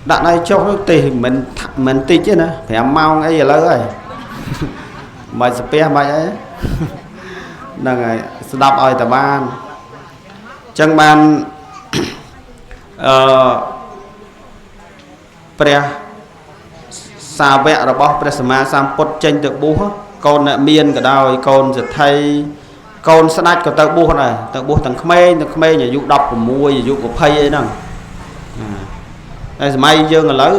ដាក់ដៃចុះទេមិនមិនតិចទេណា5ម៉ោងអីឥឡូវហើយមិនស្ពះមិនអីហ្នឹងហើយស្ដាប់ឲ្យតបានអញ្ចឹងបានអឺព្រះសាវករបស់ព្រះសម្មាសម្ពុទ្ធចេញទៅបួសកូនអ្នកមានក៏ដោយកូនសេដ្ឋីកូនស្ដេចក៏ទៅបួសដែរទៅបួសទាំងក្មេងទាំងក្មេងអាយុ16អាយុ20អីហ្នឹងតែសម័យយើងឥឡូវ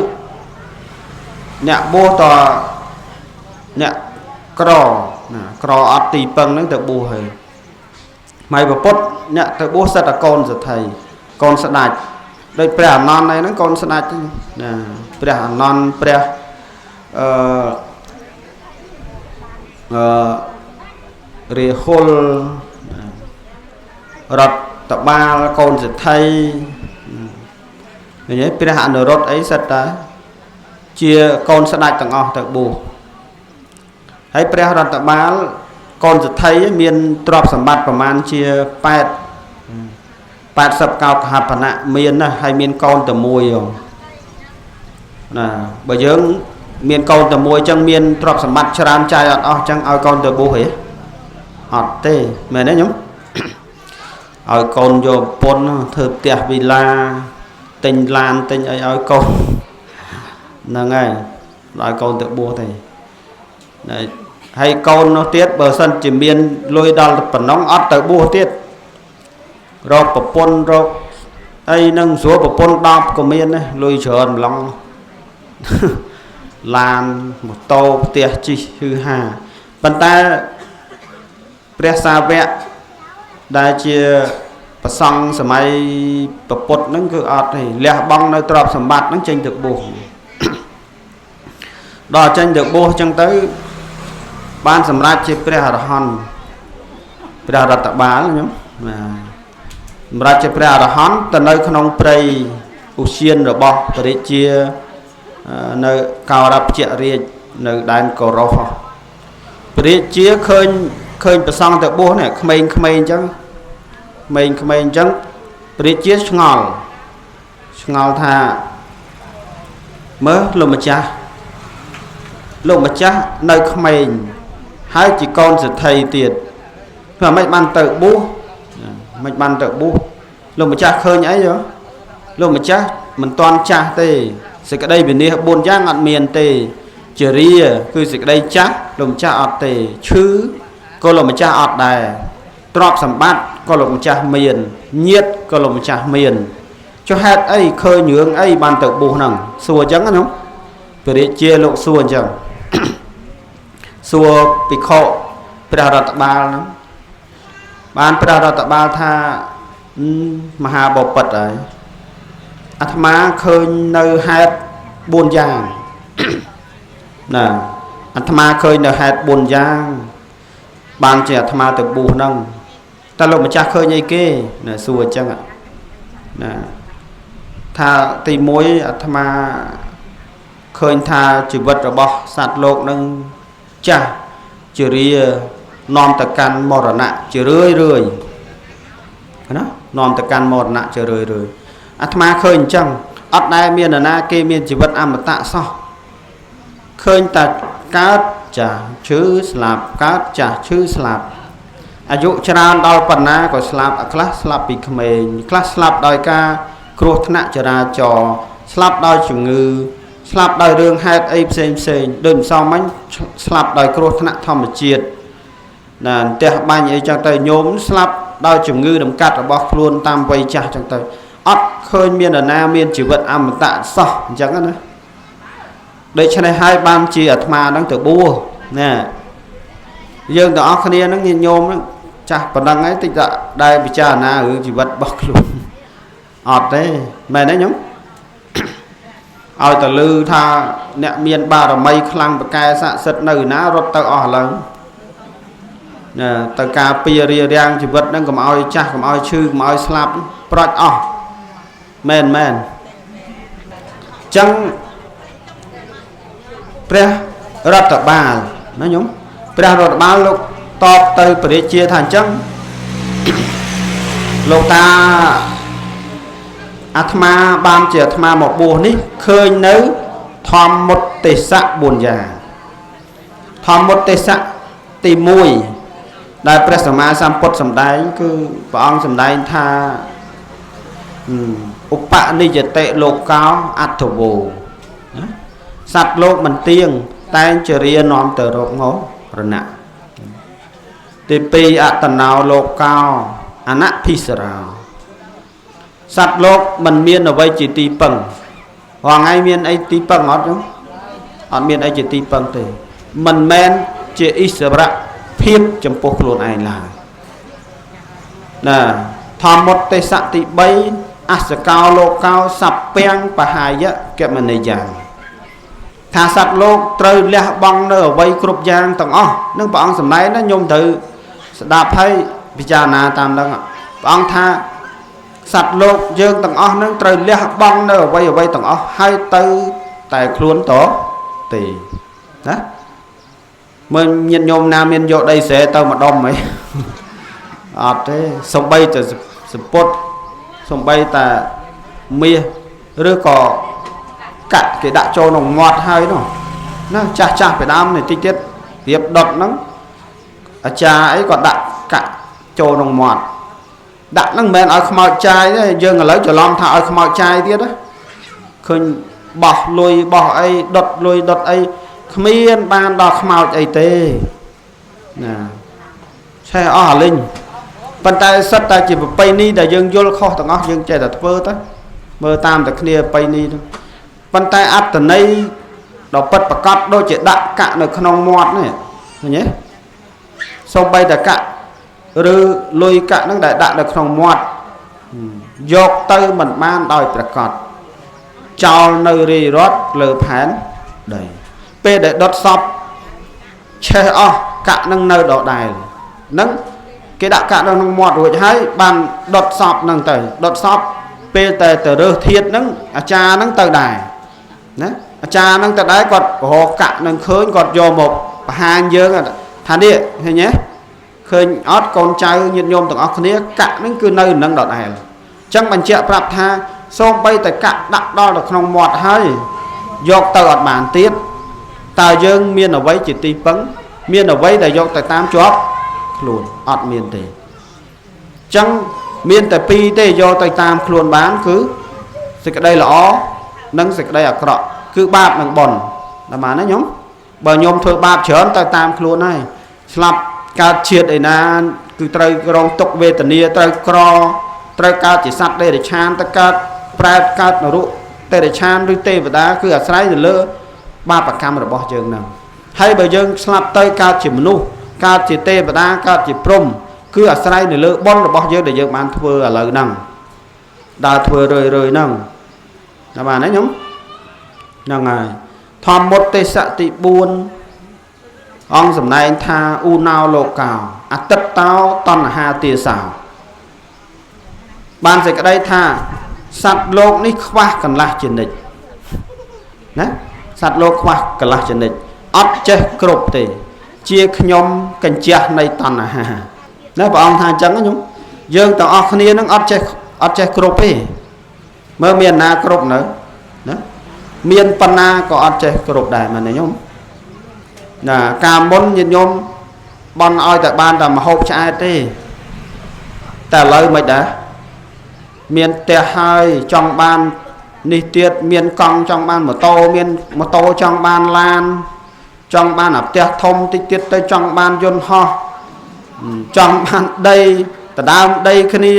អ្នកបួសតអ្នកក្រណាក្រអត់ទីពឹងហ្នឹងទៅបួសហើយម៉ៃពុទ្ធអ្នកទៅបួសសិតតែកូនសេដ្ឋីកូនស្ដេចដូចព្រះអានន្ទអីហ្នឹងកូនស្ដេចណាព្រះអានន្ទព្រះអឺអឺរាហុលរដ្ឋបាលកូនសេដ្ឋីឃើញទេព្រះអនុរុទ្ធអីសិតតែជាកូនស្ដេចទាំងអស់ទៅបួសហើយព្រះរដ្ឋបាលកូនសេដ្ឋីមានទ្រព្យសម្បត្តិប្រមាណជា80កោកហបណៈមានណាហើយមានកូនតែមួយណាបើយើងមានកូនតែមួយអញ្ចឹងមានទ្រព្យសម្បត្តិច្រើនចាយអត់អស់អញ្ចឹងឲ្យកូនទៅបួសហ៎អត់ទេមែនទេញោមឲ្យកូនយកប្រពន្ធធ្វើផ្ទះវិឡាទិញឡានទិញអីឲ្យកូនហ្នឹងហើយឲ្យកូនទៅបួសទេហើយកូននោះទៀតបើសិនជាមានលុយដល់ប៉ុណ្ណឹងអត់ទៅបួសទៀតរកប្រពន្ធរកអីនឹងស្រួលប្រពន្ធ10ក៏មានដែរលុយច្រើនម្លងឡានម៉ូតូផ្ទះជិះហឺហាប៉ុន្តែព្រះសាវកដែលជាប្រសង់សម័យពពុទ្ធហ្នឹងគឺអត់ទេលះបង់នៅទ្រព្យសម្បត្តិហ្នឹងចេញទៅបួសដល់ចេញទៅបួសអញ្ចឹងទៅបានសម្រេចជាព្រះអរហន្តព្រះរដ្ឋបាលខ្ញុំណាសម្រាប់ជាព្រះអរហន្តទៅនៅក្នុងព្រៃឧស្សាហរបស់ព្រះរាជានៅកោរពជរាជនៅដែនកោរសព្រះរាជាឃើញប្រសង់ទៅបួសនេះក្មេងៗអញ្ចឹងក្មេងៗអញ្ចឹងព្រះរាជាឆ្ងល់ថាមើលលោកម្ចាស់នៅក្មេងហើយជាកូនសេដ្ឋីទៀតព្រោះមិនបានទៅបួសមិនបានទៅបួសលោកម្ចាស់ឃើញអីហ៎លោកម្ចាស់មិនទាន់ចាស់ទេសេចក្តីវិនិច្ឆ័យ4យ៉ាងអត់មានទេជារាគឺសេចក្តីចាស់លោកម្ចាស់អត់ទេឈឺក៏លោកម្ចាស់អត់ដែរទ្រព្យសម្បត្តិក៏លោកម្ចាស់មានញាតិក៏លោកម្ចាស់មានចុះហេតុអីឃើញរឿងអីបានទៅបួសហ្នឹងសួរអញ្ចឹងណាព្រះរាជាលោកសួរអញ្ចឹងសួរភិក្ខុព្រះរដ្ឋបាលហ្នឹងបានព្រះរដ្ឋបាលថាមហាបពិត្រហើយអាត្មាឃើញនៅហេតុ4យ៉ាងណាអាត្មាឃើញនៅហេតុ4យ៉ាងបានជាអាត្មាទៅបួសហ្នឹងតែលោកម្ចាស់ឃើញអីគេណាសួរអញ្ចឹងណាថាទី1អាត្មាឃើញថាជីវិតរបស់សត្វលោកនឹងចាស់ជារានាំទៅកាន់មរណៈជារឿយរឿយណានាំទៅកាន់មរណៈជារឿយរឿយអាត្មាឃើញអញ្ចឹងអត់ដែលមាននរណាគេមានជីវិតអមតៈសោះឃើញតែកើតចាស់ឈឺស្លាប់កើតចាស់ឈឺស្លាប់អាយុច្រើនដល់ប៉ុណ្ណាក៏ស្លាប់ខ្លះស្លាប់ពីក្មេងខ្លះស្លាប់ដោយការគ្រោះថ្នាក់ចរាចរណ៍ស្លាប់ដោយជំងឺស្លាប់ដោយរឿងហេតុអីផ្សេងផ្សេងដូចម្សិលមិញស្លាប់ដោយគ្រោះថ្នាក់ធម្មជាតិណាផ្ទះបាញ់អីចឹងទៅញោមស្លាប់ដោយជំងឺដំកាត់របស់ខ្លួនតាមវ័យចាស់ចឹងទៅអត់ឃើញមាននរណាមានជីវិតអមតៈសោះអញ្ចឹងណាដូច្នេះហើយបានជាអាត្មាហ្នឹងទៅបួសណាយើងទាំងអស់គ្នាហ្នឹងញាតិញោមហ្នឹងចាស់ប៉ុណ្ណឹងហើយតិចតែពិចារណារឿងជីវិតរបស់ខ្លួនអត់ទេមែនទេញោមឲ្យតលឺថាអ្នកមានបារមីខ្លាំងប្រកែស័ក្តិសិទ្ធនៅណារត់ទៅអស់ឥឡូវណាទៅការពាររារាំងជីវិតហ្នឹងកុំឲ្យចាស់កុំឲ្យឈឺកុំឲ្យស្លាប់ប្រាច់អស់មែនមែនអញ្ចឹងព្រះរដ្ឋបាលណាញោមព្រះរដ្ឋបាលលោកតបទៅព្រះរាជាថាអញ្ចឹងលោកតា អាត្មាបានជាអាត្មាមកបួសនេះឃើញនៅធម្មមុត្តទេសៈ4យ៉ាងធម្មមុត្តទេសៈទី1ដែលព្រះសម្មាសម្ពុទ្ធសម្ដែងគឺព្រះអង្គសម្ដែងថាឧបនិយតិលោកោអត្ថវោណាសត្វលោកមិនទៀងតែងចរិយានាំទៅរកមរណៈទី2អតណោលោកោអនភិសរោសត្វលោកមិនមានអ្វីជាទីពឹងរាល់ថ្ងៃមានអីទីពឹងអត់ទេអត់មានអីជាទីពឹងទេមិនមែនជាអិសរៈភាពចំពោះខ្លួនឯងឡើយណាធម្មមុត្តទេសៈទី3អសកោលោកោសព្វាំងបហាយកមនិយ៉ាងថាសត្វលោកត្រូវលះបង់នៅអ្វីគ្រប់យ៉ាងទាំងអស់នឹងព្រះអង្គសម្ដែងណាញោមត្រូវស្ដាប់ហើយពិចារណាតាមនឹងព្រះអង្គថាសត្វលោកយើងទាំងអស់នឹងត្រូវលះបង់នៅអ្វីអ្វីទាំងអស់ហើយទៅតែខ្លួនតទេណាមើលញាតិញោមណាមានយកដីស្រែទៅម្ដុំហីអត់ទេសំបីតែសម្ពុតសំបីតែមាសឬក៏កាក់គេដាក់ចូលក្នុងមាត់ហើយនោះណាចាស់ចាស់ពីដើមនេះតិចទៀតរៀបដុតហ្នឹងអាចារ្យអីក៏ដាក់កាក់ចូលក្នុងមាត់ដាក់ហ្នឹងមិនមែនឲ្យខ្មោចចាយទេយើងឥឡូវច្រឡំថាឲ្យខ្មោចចាយទៀតណាឃើញបោះលុយបោះអីដុតលុយដុតអីគ្មានបានដល់ខ្មោចអីទេណាឆេះអស់អាលិញប៉ុន្តែសិតតែជាប្រពៃណីដែលយើងយល់ខុសទាំងអស់យើងចេះតែធ្វើទៅមើលតាមតែគ្នាប្រពៃណីហ្នឹងប៉ុន្តែអត្តន័យដ៏ពិតប្រាកដដូចជាដាក់កាក់នៅក្នុងមាត់នេះឃើញទេសូម្បីតែកាក់ឬលុយកាក់ហ្នឹងដែលដាក់នៅក្នុងមាត់យកទៅមិនបានដោយប្រាកដចោលនៅរាយរត់លើផែនដីពេលដែលដុតសពឆេះអស់កាក់នឹងនៅដដែលហ្នឹងគេដាក់កាក់នៅក្នុងមាត់រួចហើយបានដុតសពហ្នឹងទៅដុតសពពេលតែទៅរើសធាតុហ្នឹងអាចារ្យហ្នឹងទៅដែរណាអាចារ្យហ្នឹងទៅដែរគាត់រកកាក់នឹងឃើញគាត់យកមកបង្ហាញយើងថានេះឃើញទេឃើញអត់កូនចៅញាតិញោមទាំងអស់គ្នាកាក់ហ្នឹងគឺនៅនឹងដដែលអញ្ចឹងបញ្ជាក់ប្រាប់ថាសូម្បីតែកាក់ដាក់ដល់ទៅក្នុងមាត់ហើយយកទៅអត់បានទៀតតើយើងមានអ្វីជាទីពឹងមានអ្វីដែលយកទៅតាមជាប់ខ្លួនអត់មានទេអញ្ចឹងមានតែពីរទេយកទៅតាមខ្លួនបានគឺសេចក្តីល្អនិងសេចក្តីអាក្រក់គឺបាបនិងបុណ្យដល់បានណាញោមបើញោមធ្វើបាបច្រើនទៅតាមខ្លួនហើយស្លាប់កើតជាតិឯណាគឺត្រូវរងទុក្ខវេទនាត្រូវក្រត្រូវកើតជាសត្វតិរច្ឆានទៅកើតប្រែតកើតនរកតិរច្ឆានឬទេវតាគឺអាស្រ័យទៅលើបាបកម្មរបស់យើងហ្នឹងហើយបើយើងស្លាប់ទៅកើតជាមនុស្សកើតជាទេវតាកើតជាព្រហ្មគឺអាស្រ័យនៅលើបុណ្យរបស់យើងដែលយើងបានធ្វើឥឡូវហ្នឹងដើរធ្វើរឿយរឿយហ្នឹងដល់បានទេញោមហ្នឹងហើយធម្មមុត្តទេសៈទី4អង្គសម្ដែងថាឧណោលោកោអតិតោតណ្ហាទាសោបានសេចក្តីថាសត្វលោកនេះខ្វះកន្លះជានិច្ចណាសត្វលោកខ្វះកន្លះជានិច្ចអត់ចេះគ្រប់ទេជាខ្ញុំកញ្ជះនៃតណ្ហាណាព្រះអង្គថាអញ្ចឹងញោមយើងទាំងអស់គ្នានឹងអត់ចេះគ្រប់ទេមើលមានណាគ្រប់នៅណាមានប៉ុណ្ណាក៏អត់ចេះគ្រប់ដែរមែនទេញោមណាកាលមុនញាតិញោមបន់ឲ្យតែបានតែម្ហូបឆ្អែតទេតែឥឡូវមិនដែរមានផ្ទះហើយចង់បាននេះទៀតមានកង់ចង់បានម៉ូតូមានម៉ូតូចង់បានឡានចង់បានអាផ្ទះធំតិចទៀតទៅចង់បានយន្តហោះចង់បានដីដដើមដីគ្នា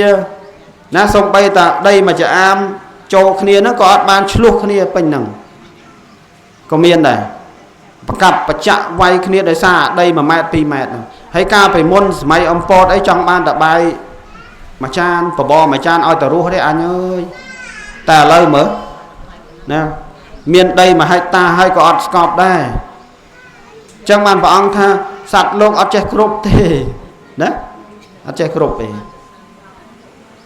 ណាសំបីតាដីមួយចាអាមចូលគ្នាហ្នឹងក៏អត់បានឆ្លោះគ្នាពេញហ្នឹងក៏មានដែរប្រកាប់បច្ចៈវាយគ្នាដោយសារដី1ម៉ែត្រ2ម៉ែត្រហ្នឹងហើយកាលពីមុនសម័យអំពតអីចង់បានតែបាយមួយចានបបរមួយចានឲ្យតែរស់ទេអញអើយតែឥឡូវមើលណាមានដី1ហិកតាហើយក៏អត់ស្កប់ដែរអញ្ចឹងបានព្រះអង្គថាសត្វលោកអត់ចេះគ្រប់ទេណាអត់ចេះគ្រប់ទេ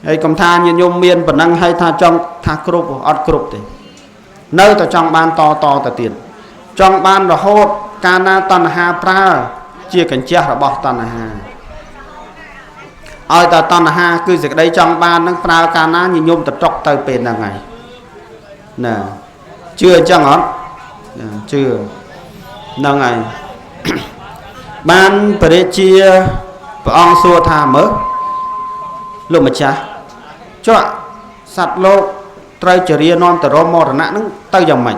ហើយកុំថាញាតិញោមមានប៉ុណ្ណឹងហើយថាចង់ថាគ្រប់អត់គ្រប់ទេនៅតែចង់បានតតទៅទៀតចង់បានរហូតកាលណាតណ្ហាប្រើជាកញ្ជះរបស់តណ្ហា ឲ្យតែតណ្ហាគឺសេចក្តីចង់បាននឹងប្រើកាលណាញញោមតតុកទៅពេលហ្នឹងហើយណាជឿអញ្ចឹងអត់ជឿហ្នឹងហើយបានព្រះរាជាព្រះអង្គសួរថាមើលលោកម្ចាស់ចុះសត្វលោកត្រូវចរិយានាំទៅរមរណៈហ្នឹងទៅយ៉ាងម៉េច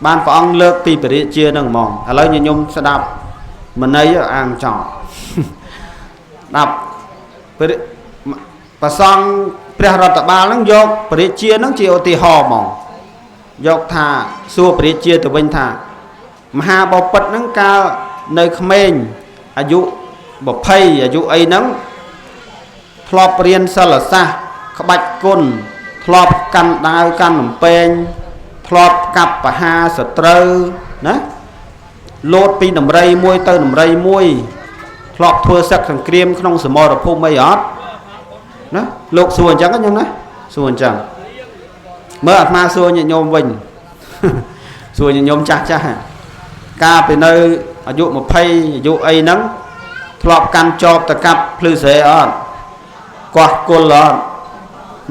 បានព្រះអង្គលើកពីព្រះរាជាហ្នឹងហ្មងឥឡូវញញោមស្ដាប់មន័យអាងចោស្ដាប់ប្រសង់ព្រះរដ្ឋបាលហ្នឹងយកព្រះរាជាហ្នឹងជាឧទាហរណ៍ហ្មងយកថាសួរព្រះរាជាទៅវិញថាមហាបពិតហ្នឹងកាលនៅក្មេងអាយុ20អាយុអីហ្នឹងធ្លាប់រៀនសិលសាស្ត្រក្បាច់គុណធ្លាប់កាន់ដាវកាន់លំពេងធ្លាប់កាប់បហាសត្រូវណាលោតពីដំរីមួយទៅដំរីមួយធ្លាប់ធ្វើសឹកសង្គ្រាមក្នុងសមរភូមិអីអត់ណាលោកសួរអញ្ចឹងខ្ញុំណាសួរអញ្ចឹងមើលអាត្មាសួរញាតិញោមវិញសួរញាតិញោមចាស់ចាស់កាលពីនៅអាយុ20អាយុអីហ្នឹងធ្លាប់កាន់ចបតកាប់ភ្លឺស្រែអត់កោះគុលអត់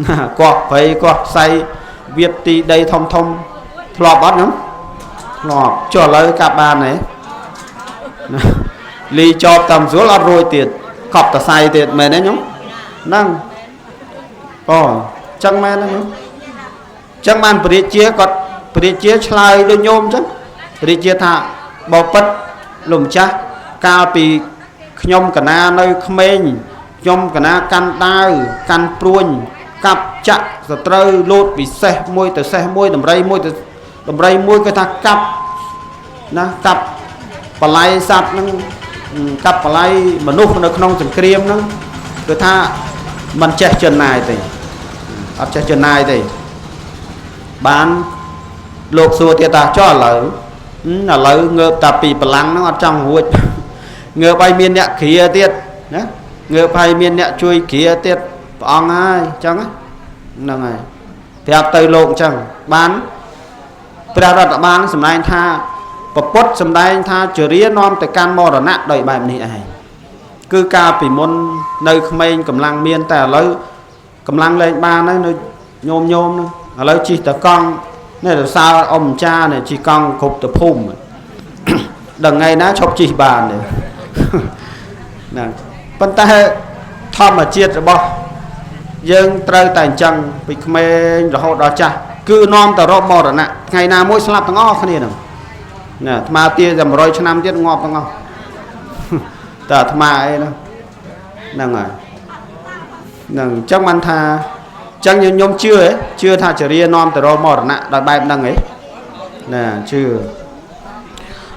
ណាកោះព្រៃកោះផ្សៃវាបទីដីធំធំធ្លាប់អត់ខ្ញុំធ្លាប់ចុះឥឡូវកាប់បានទេណាលីចបតាមស្រួលអត់រួចទៀតកប់តសៃទៀតមែនទេខ្ញុំហ្នឹងអូចឹងមែនទេខ្ញុំចឹងបានព្រះរាជាគាត់ព្រះរាជាឆ្លើយដូចញោមចឹងព្រះរាជាថាបពិតលោកម្ចាស់កាលពីខ្ញុំកណានៅក្មេងខ្ញុំកណាកាន់ដាវកាន់ព្រួញកាប់ចាក់សត្រូវលោតពិសេសមួយទៅសេះមួយដំរីមួយទៅដំរីមួយគេថាកាប់ណាកាប់បល័យសត្វហ្នឹងកាប់បល័យមនុស្សនៅក្នុងសង្គ្រាមហ្នឹងគឺថាមិនចេះចិនណាយទេអត់ចេះចិនណាយទេបានលោកសួរទៀតថាចុះឥឡូវងើបតាពីបលាំងហ្នឹងអត់ចង់រួចងើបឲ្យមានអ្នកគ្រាទៀតណាងើបឲ្យមានអ្នកជួយគ្រាទៀតព្រះអង្គហើយអញ្ចឹងហ្នឹងហើយប្រាប់ទៅលោកអញ្ចឹងបានព្រះរដ្ឋបាលសម្ដែងថាពពុទ្ធសម្ដែងថាចរិយានាំទៅកាន់មរណៈដោយបែបនេះឯងគឺកាលពីមុននៅក្មេងកម្លាំងមានតែឥឡូវកម្លាំងលែងបានហើយនៅញោមញោមហ្នឹងឥឡូវជិះតកង់នេះរសើអ៊ំចានេះជិះកង់គ្រប់ទៅភូមិដល់ថ្ងៃណាឈប់ជិះបានទេហ្នឹងប៉ុន្តែធម្មជាតិរបស់យើងត្រូវតែអញ្ចឹងពីក្មេងរហូតដល់ចាស់គឺនាំទៅរកមរណៈថ្ងៃណាមួយស្លាប់ទាំងអស់គ្នាហ្នឹងណាអាត្មាទាតែ100ឆ្នាំទៀតងាប់ទាំងអស់តែអាត្មាអីនោះហ្នឹងហើយហ្នឹងអញ្ចឹងបានថាអញ្ចឹងខ្ញុំជឿហ៎ជឿថាចរិយានាំទៅរកមរណៈដោយបែបហ្នឹងហ៎ណាជឿ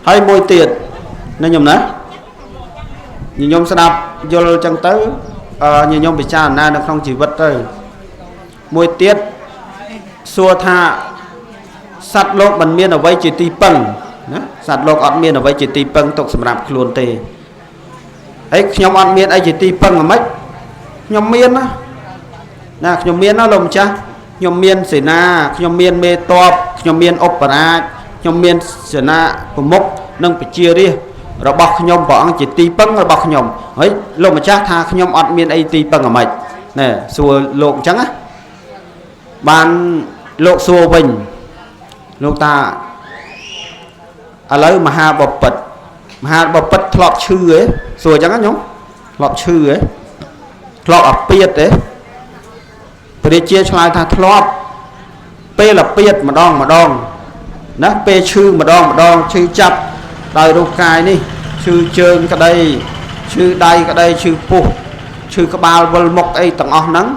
ហើយមួយទៀតណាខ្ញុំណាខ្ញុំស្ដាប់យល់អញ្ចឹងទៅញញោមពិចារណានៅក្នុងជីវិតទៅមួយទៀតសួរថាសត្វលោកមិនមានអ្វីជាទីពឹងណាសត្វលោកអត់មានអ្វីជាទីពឹងទុកសម្រាប់ខ្លួនទេហើយខ្ញុំអត់មានអីជាទីពឹងហ្មងខ្ញុំមានណាណាខ្ញុំមានណាលោកម្ចាស់ខ្ញុំមានសេនាខ្ញុំមានមេតបខ្ញុំមានឧបរាជខ្ញុំមានសេនាប្រមុខនិងប្រជារាស្ត្ររបស់ខ្ញុំព្រះអង្គជាទីពឹងរបស់ខ្ញុំហើយលោកម្ចាស់ថាខ្ញុំអត់មានអីទីពឹងហ្មងណែសួរលោកអញ្ចឹងណាបានលោកសួរវិញលោកថាឥឡូវមហាបពិតមហាបពិតធ្លាប់ឈឺហ៎សួរអញ្ចឹងណាញោមធ្លាប់ឈឺហ៎ធ្លាប់អាពាតទេព្រះជាឆ្លើយថាធ្លាប់ពេលអាពាតម្ដងម្ដងណាពេលឈឺម្ដងម្ដងឈឺចាប់ដោយរូបកាយនេះឈឺជើងក្តីឈឺដៃក្តីឈឺពោះឈឺក្បាលវិលមុខអីទាំងអស់ហ្នឹង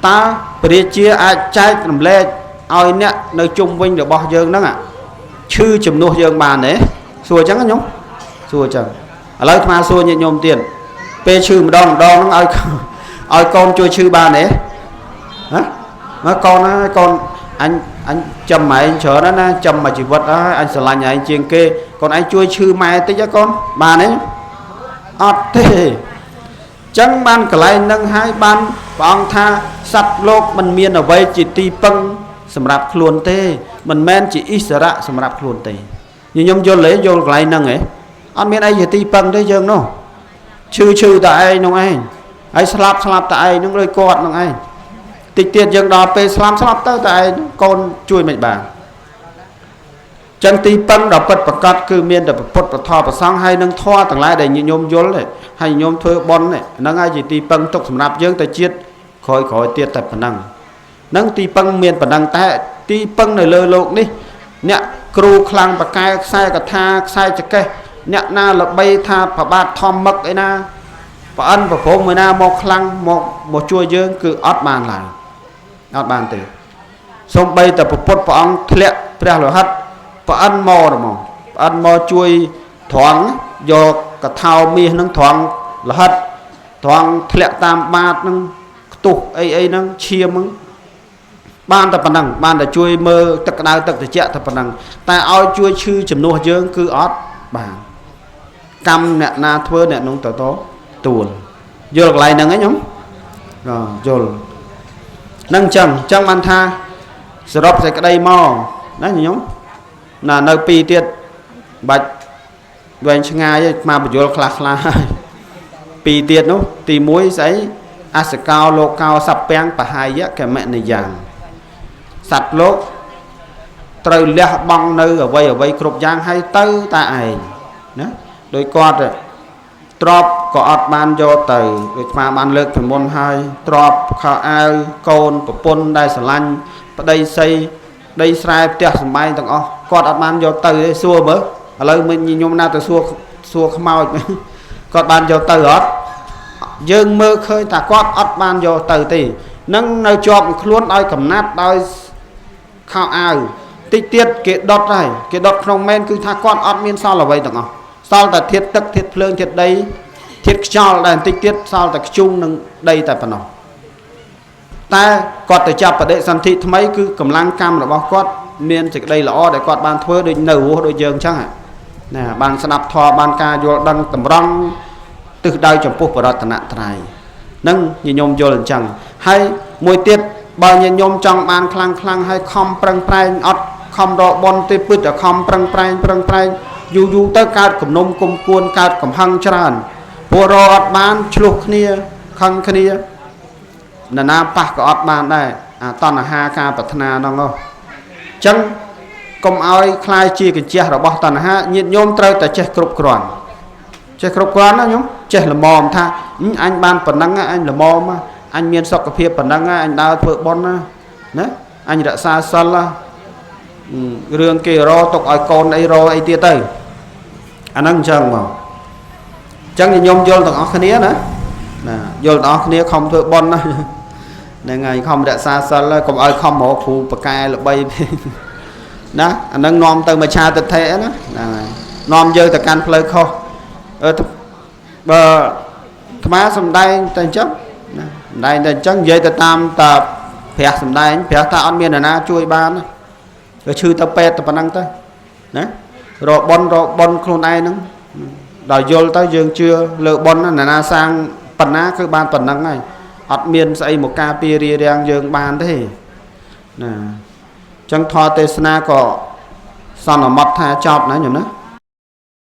តើព្រះជាអាចចែករំលែកឲ្យអ្នកនៅជុំវិញរបស់យើងហ្នឹងឈឺជំនួសយើងបានទេសួរអញ្ចឹងណាញោមសួរអញ្ចឹងឥឡូវអាត្មាសួរញាតិញោមទៀតពេលឈឺម្ដងម្ដងហ្នឹងឲ្យកូនជួយឈឺបានទេហ៎មកកូនណាកូនអញចំឯងច្រើនណាចំមួយជីវិតហើយអញស្រឡាញ់ឯងជាងគេកូនឯងជួយឈឺម៉ែតិចហ៎កូនបានទេអត់ទេចឹងបានកន្លែងនឹងហើយបានព្រះអង្គថាសត្វលោកមិនមានអ្វីជាទីពឹងសម្រាប់ខ្លួនទេមិនមែនជាអិសរៈសម្រាប់ខ្លួនទេញញោមយល់ទេយល់កន្លែងហ្នឹងហ៎អត់មានអីជាទីពឹងទេយើងនោះឈឺឈឺតែឯងនោះឯង ហើយស្លាប់ស្លាប់តែឯងនឹងដូចគាត់នឹងឯងតិចទៀតយើងដល់ពេលស្លាប់ស្លាប់ទៅតែឯងកូនជួយមិនបានចឹងទីពឹងដល់ពិតប្រកបគឺមានតែពុទ្ធពធប្រសង្ឃហើយនឹងធម៌ទាំងឡាយដែលញោមយល់ហើយញោមធ្វើបុណ្យហ្នឹងហើយជាទីពឹងទុកសម្រាប់យើងទៅជាតិក្រោយក្រោយទៀតតែប៉ុណ្ណឹងហ្នឹងទីពឹងមានប៉ុណ្ណឹងតែទីពឹងនៅលើលោកនេះអ្នកគ្រូខ្លាំងបកែខ្សែកថាខ្សែចកេះអ្នកណាល្បីថាប្របាទធម្មឹកឯណាប្រអិនប្រព្រំឯណាមកខ្លាំងមកមកជួយយើងគឺអត់បានឡើយអត់បានទេសូម្បីតែពុទ្ធព្រះអង្គធ្លាក់ព្រះលោហិតប្រអិនមកហ្មងប្រអិនមកជួយត្រង់យកកថោមាសនឹងត្រង់លោហិតត្រង់ធ្លាក់តាមបាតនឹងខ្ទុះអីអីហ្នឹងឈាមហ្នឹងបានតែប៉ុណ្ណឹងបានតែជួយមើលទឹកក្តៅទឹកត្រជាក់តែប៉ុណ្ណឹងតែឲ្យជួយឈឺជំនួសយើងគឺអត់បានកម្មអ្នកណាធ្វើអ្នកនោះទៅទួលយល់កន្លែងហ្នឹងឯងខ្ញុំយល់ហ្នឹងអញ្ចឹងអញ្ចឹងបានថាសរុបសេចក្តីមកណាខ្ញុំណានៅពីរទៀតបាច់វែងឆ្ងាយមកបញ្យល់ខ្លះខ្លះហើយពីរទៀតនោះទី1ស្អីអសកោលោកោសព្ពាំងបហាយកមនិយ៉ាងសត្វលោកត្រូវលះបង់នៅអ្វីអ្វីគ្រប់យ៉ាងហើយទៅតែឯងណាដោយគាត់ទ្របក៏អត់បានយកទៅដូចស្មាបានលើកពីមុនហើយទ្របខោអាវកូនប្រពន្ធដែលស្រឡាញ់ប្តីសីដីស្រែផ្ទះសម្បែងទាំងអស់គាត់អត់បានយកទៅទេសួរមើលឥឡូវមិនញោមណាទៅសួរសួរខ្មោចគាត់បានយកទៅអត់យើងមើលឃើញថាគាត់អត់បានយកទៅទេនឹងនៅជាប់ខ្លួនដោយកំណាត់ដោយខោអាវតិចទៀតគេដុតហើយគេដុតក្នុងមែនគឺថាគាត់អត់មានសល់អ្វីទាំងអស់សល់តែធាតុទឹកធាតុភ្លើងធាតុដីធាតុខ្យល់ដែលបន្តិចទៀតសល់តែខ្ជុងនឹងដីតែប៉ុណ្ណោះតែគាត់ទៅចាប់បដិសន្ធិថ្មីគឺកម្លាំងកម្មរបស់គាត់មានសេចក្តីល្អដែលគាត់បានធ្វើដូចនៅរស់ដូចយើងអញ្ចឹងណាបានស្ដាប់ធម៌បានការយល់ដឹងតម្រង់ទិសដៅចំពោះបរតនត្រ័យនឹងញាតិញោមយល់អញ្ចឹងហើយមួយទៀតបើញាតិញោមចង់បានខ្លាំងខ្លាំងហើយខំប្រឹងប្រែងអត់ខំរកបុណ្យទេពិតតែខំប្រឹងប្រែងប្រឹងប្រែងយូរយូរទៅកើតគំនុំគុំគួនកើតកំហឹងច្រើនព្រោះរកអត់បានឆ្លោះគ្នាខឹងគ្នានរណាប៉ះក៏អត់បានដែរអាតណ្ហាការប្រាថ្នាហ្នឹងហ៎អញ្ចឹងកុំឲ្យคล้ายជាកញ្ជះរបស់តណ្ហាញាតិញោមត្រូវតែចេះគ្រប់គ្រាន់ចេះគ្រប់គ្រាន់ណាញោមចេះល្មមថាអញបានប៉ុណ្ណឹងអញល្មមអញមានសុខភាពប៉ុណ្ណឹងអញដើរធ្វើបុណ្យណាណាអញរក្សាសិលរឿងគេរកទុកឲ្យកូនអីរកអីទៀតទៅអាហ្នឹងអញ្ចឹងមកអញ្ចឹងញោមយល់ទាំងអស់គ្នាណាណាយល់ទាំងអស់គ្នាខំធ្វើបុណ្យណាហ្នឹងហើយខំរក្សាសិលកុំឲ្យខំរកគ្រូបកែល្បីណាអាហ្នឹងនាំទៅមច្ឆាទិដ្ឋិណាហ្នឹងហើយនាំយើងទៅកាន់ផ្លូវខុសបើអាត្មាសំដែងតែអញ្ចឹងណាសំដែងតែអញ្ចឹងនិយាយទៅតាមតាព្រះសំដែងព្រះថាអត់មាននរណាជួយបានទៅឈឺទៅពេទ្យតែប៉ុណ្ណឹងទៅណារកបុណ្យរកបុណ្យខ្លួនឯងហ្នឹងដល់យល់ទៅយើងជឿលើបុណ្យណាណាសាងប៉ុណ្ណាគឺបានប៉ុណ្ណឹងហើយអត់មានស្អីមកការពាររារាំងយើងបានទេណាអញ្ចឹងធម៌ទេសនាក៏សន្មត់ថាចប់ណាញោមណា